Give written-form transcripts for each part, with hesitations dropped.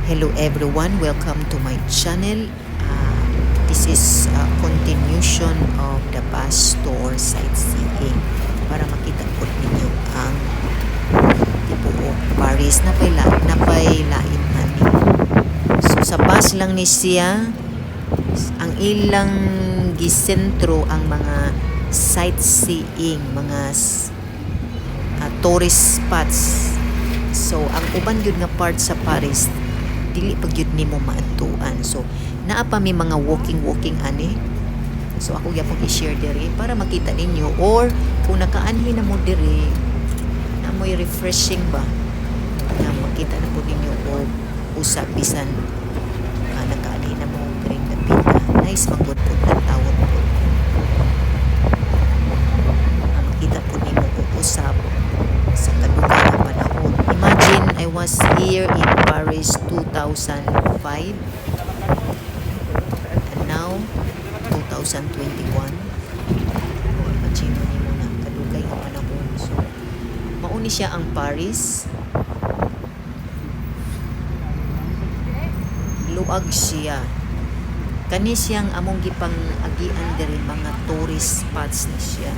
Hello everyone, welcome to my channel. This is a continuation of the bus tour sightseeing para makita po ninyo ang tibuok Paris napay lain ani. So sa bus lang ni siya ang ilang gisentro ang mga sightseeing, mga tourist spots. So ang uban gyud nga part sa Paris dili pa gyud nimo maadtuan. So naa pa mi mga walking walking ani. So ako gyapon i-share diri para makita ninyo or kung nakaanhi na mo diri na mo'y refreshing ba nga makita na po ninyo og usab bisan nakaanhi na mo diri dapita. Nice man gud pud tawon pud. Makita po nimo og usab sa kadugay nga panahon. Imagine, I was here in Paris 2005 and now 2021. Imagine nimo na kadugay nga panahon. So mao ni siya ang Paris. Luag siya. Kani siyang among gipang agian diri, mga tourist spots ni siya.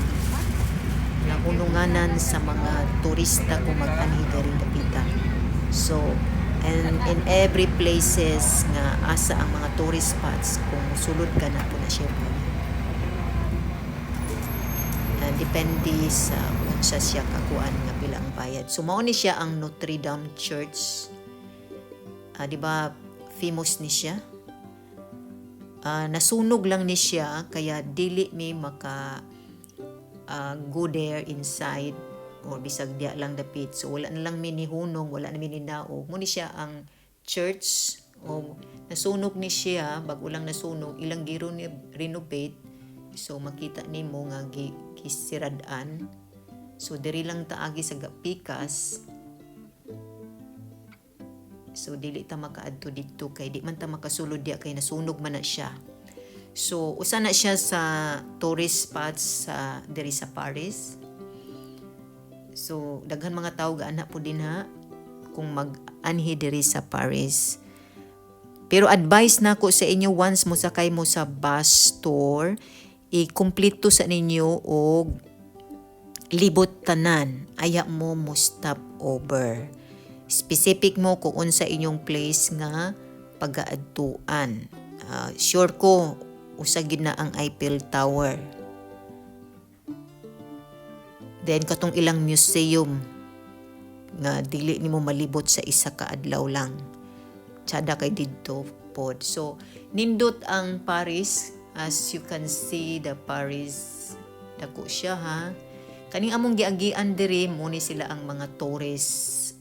Naununganan sa mga turista kung mag-anhi diri dapita. So, and in every places nga asa ang mga tourist spots, kung sulod ka na po na siya bayad. Depende sa unsa siya kakuan nga pila ang bayad. So mao ni siya ang Notre Dame Church. Di ba famous ni siya? Nasunog lang ni siya kaya dili mi maka go there inside or bisag diya lang dapit. So wala na lang mi nihunong, wala na mi ninaog. Mo ni siya ang church o nasunog ni siya, bago lang nasunog, ilang renovate. So makita nimo nga gisirad-an. So diri lang taagi sa pikas. So dili ta makaadto didto kay di man ta makasulod diya kay nasunog man na siya. So usa na siya sa tourist spots sa diri sa Paris. So daghan mga tawo gaana po dinha kung mag-anhi diri sa Paris. Pero advice nako sa inyo, once mo sakay mo sa bus tour, i-complete sa ninyo og libot tanan. Aya mo mo stop over. Specific mo kung unsa inyong place nga pagaadtuan. Sure ko usa gid na ang Eiffel Tower. Then katong ilang museum nga dili nimo malibot sa isa ka adlaw lang. Tsada kay didto pod. So nindot ang Paris, as you can see, the Paris dako siya ha. Kaning among giagian diri mo ni sila ang mga tourist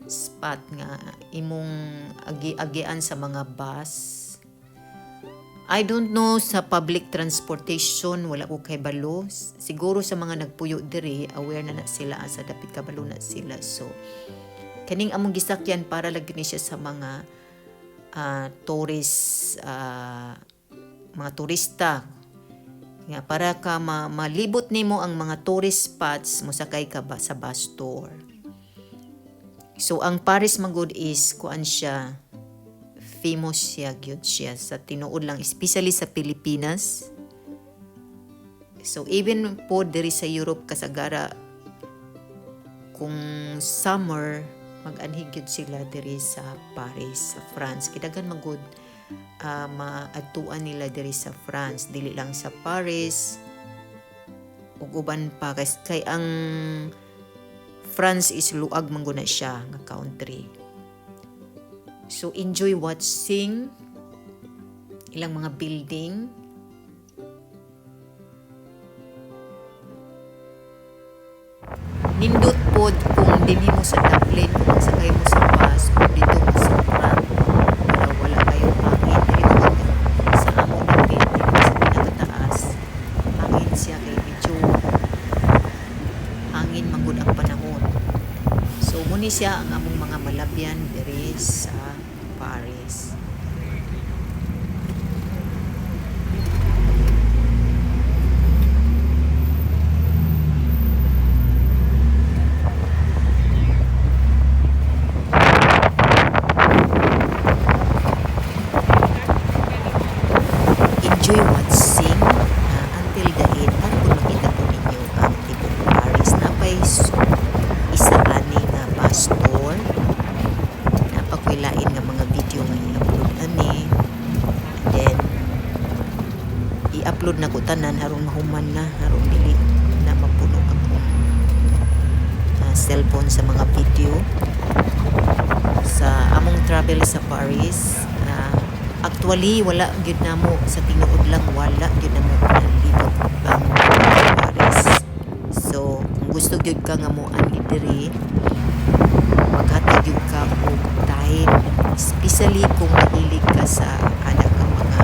spot nga imong agi-agian sa mga bus. I don't know sa public transportation, wala ko kay balo. Siguro sa mga nagpuyo diri, aware na na sila asa dapit, kabalo na sila. So kaning among gisakyan para lagi ni siya sa mga tourist, mga turista nga para ka malibot nimo ang mga tourist spots, mosakay ka ba sa bus tour. So ang Paris magud is kuan siya, famous siya gyud siya sa tinuod lang, especially sa Pilipinas. So even po diri sa Europe kasagara kung summer mag-anhi gyud sila diri sa Paris, sa France. Kidaghan magud maadtuan nila diri sa France, dili lang sa Paris ug uban pa kay ang France is luag man gud na siya nga country. So enjoy watching ilang mga building. Nindot pod kung dinhi mo sa Dublin, kung magsakay mo sa bus, kung dito mo sa front para wala kayo hangin. Diri mo sa amo dapit, diri sa pinakataas. Hangin siya kay medyo hangin man gud ang panahon. So muni siya ang among mga malabyan diri sa Paris. tanan aron mahuman na, aron dili na mapuno akong cellphone sa mga video sa among travel sa Paris. Actually, wala gyud namo, sa tinuod lang, wala gyud namo nalibot ang Paris. So kung gusto gyud ka nga moanhi diri, maghatag gyud ka og time, especially kung mahilig ka sa anak ang mga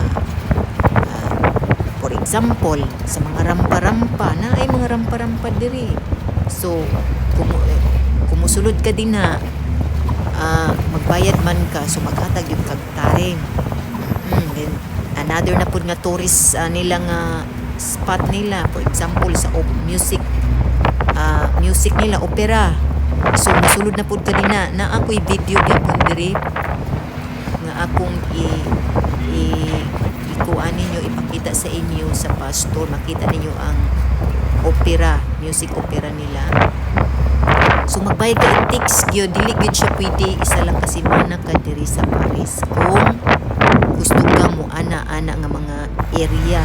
for example, sa mga rampa-rampa na ay mga rampa-rampa diri. So kung musulod ka din na magbayad man ka, so maghatag gyud kag time. Then another na pud nga tourist nila nga spot nila, for example, sa music nila, opera. So musulod na pud ka dinha na ako'y video gyapon diri nga akong i i ikuan ninyo, ipakita sa inyo sa pastor. Makita ninyo ang opera, music opera nila. So magbayad ka, it takes gyud, dili gyud siya pwede isa lang ka semana ka diri sa Paris kung gusto ka mo ana-ana nga mga area.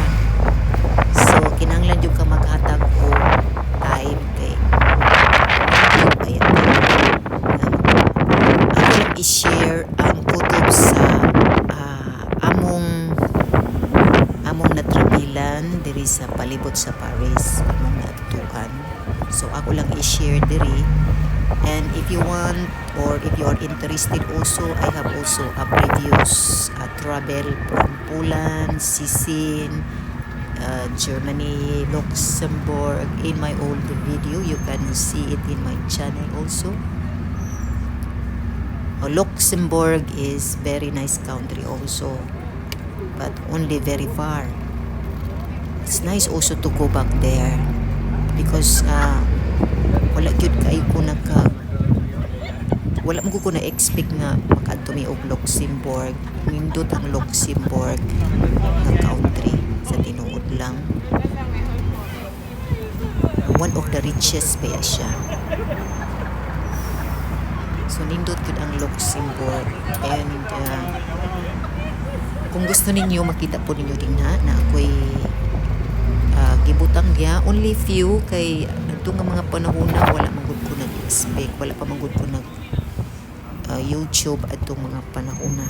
So kinahanglan jud ka maghatag og time kay bayad ka. Ako lang i-share ang kutob sa among natrabelan diri sa palibot sa Paris, among naadtuan. So ako lang i-share diri, and if you want or if you are interested also, I have also a previous travel from Poland, Cieszyn, Germany, Luxembourg. In my old video, you can see it in my channel also. Oh, Luxembourg is very nice country also, but only very far. It's nice also to go back there because wala gyud kaayo ko naka wala mo ko na expect nga makaadto mi og Luxembourg. Nindot ang Luxembourg nga country sa tinuod lang. One of the richest ba siya. So nindot gyud ang Luxembourg, and kung gusto ninyo, makita po ninyo din ha na ako'y gibutang gya only few kay adto nga mga panahon na wala man gud ko nag-expect, wala pa man gud ko nag YouTube adtong mga panahon na.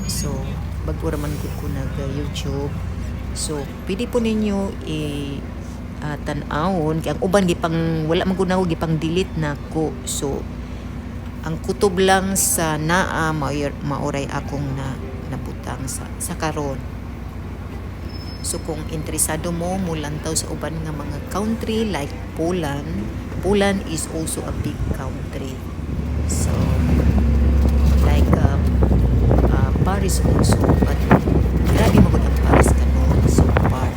So bago ra man gud ko nag YouTube. So pwede po ninyo i tan-awon kay ang uban gipang wala man gud nako, gipang delete nako. So ang kutob lang sa naa maoray akong na nabutang sa karon. So kung interesado mo mulantaw sa uban nga mga country like Poland, Poland is also a big country. So like Paris also, but grabe magud ang Paris kanon so far,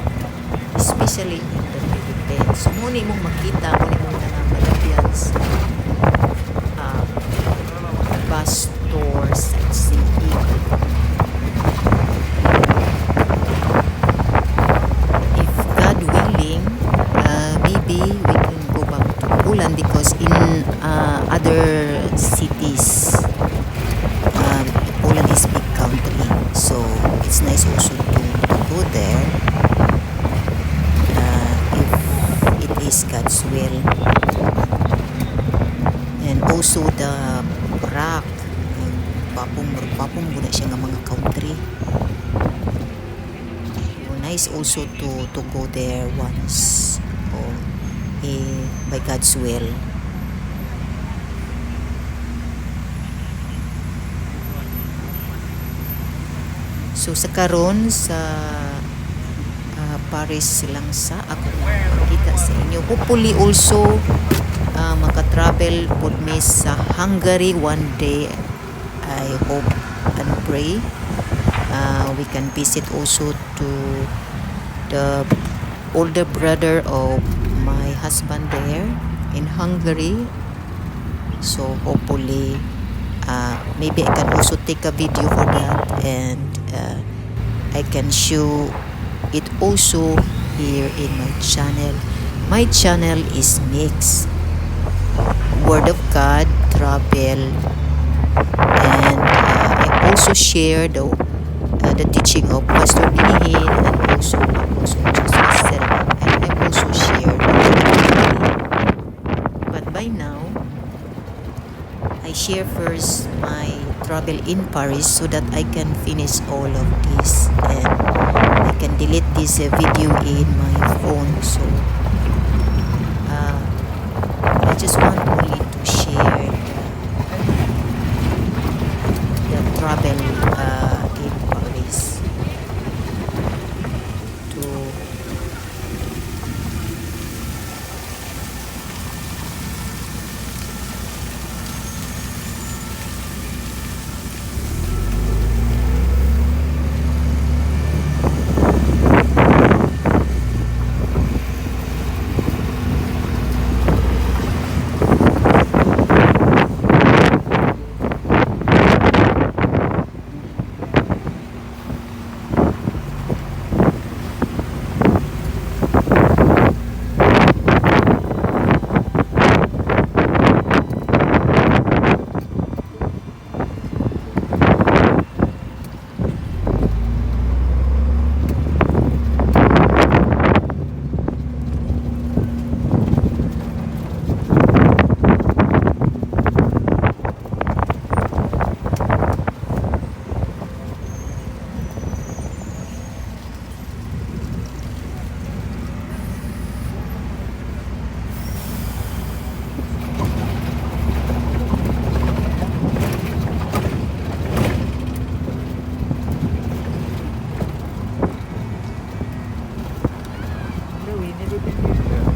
especially in the Philippines. So mo ni mong makita, mo ni mong nangamalabyan sa bus tour sightseeing. If God willing, maybe we can go back to Poland because in other cities, Poland is big country, so it's nice also to go there if it is God's will. And also the Prague, gwapong na siya nga mga country. So, nice also to go there once or eh, by God's will. So sa karon sa Paris lang sa ako makita sa inyo. Hopefully also maka-travel pud mi sa Hungary one day. I hope and pray we can visit also to the older brother of my husband there in Hungary. So hopefully maybe I can also take a video for that and I can show it also here in my channel. My channel is mix Word of God, travel, and I also share the the teaching of Pastor Benny Hinn and also Apostle Joshua Selman. And I've also shared But by now, I share first my travel in Paris so that I can finish all of this and I can delete this video in my phone. So I just want only to share the travel in Paris to No, we never been here.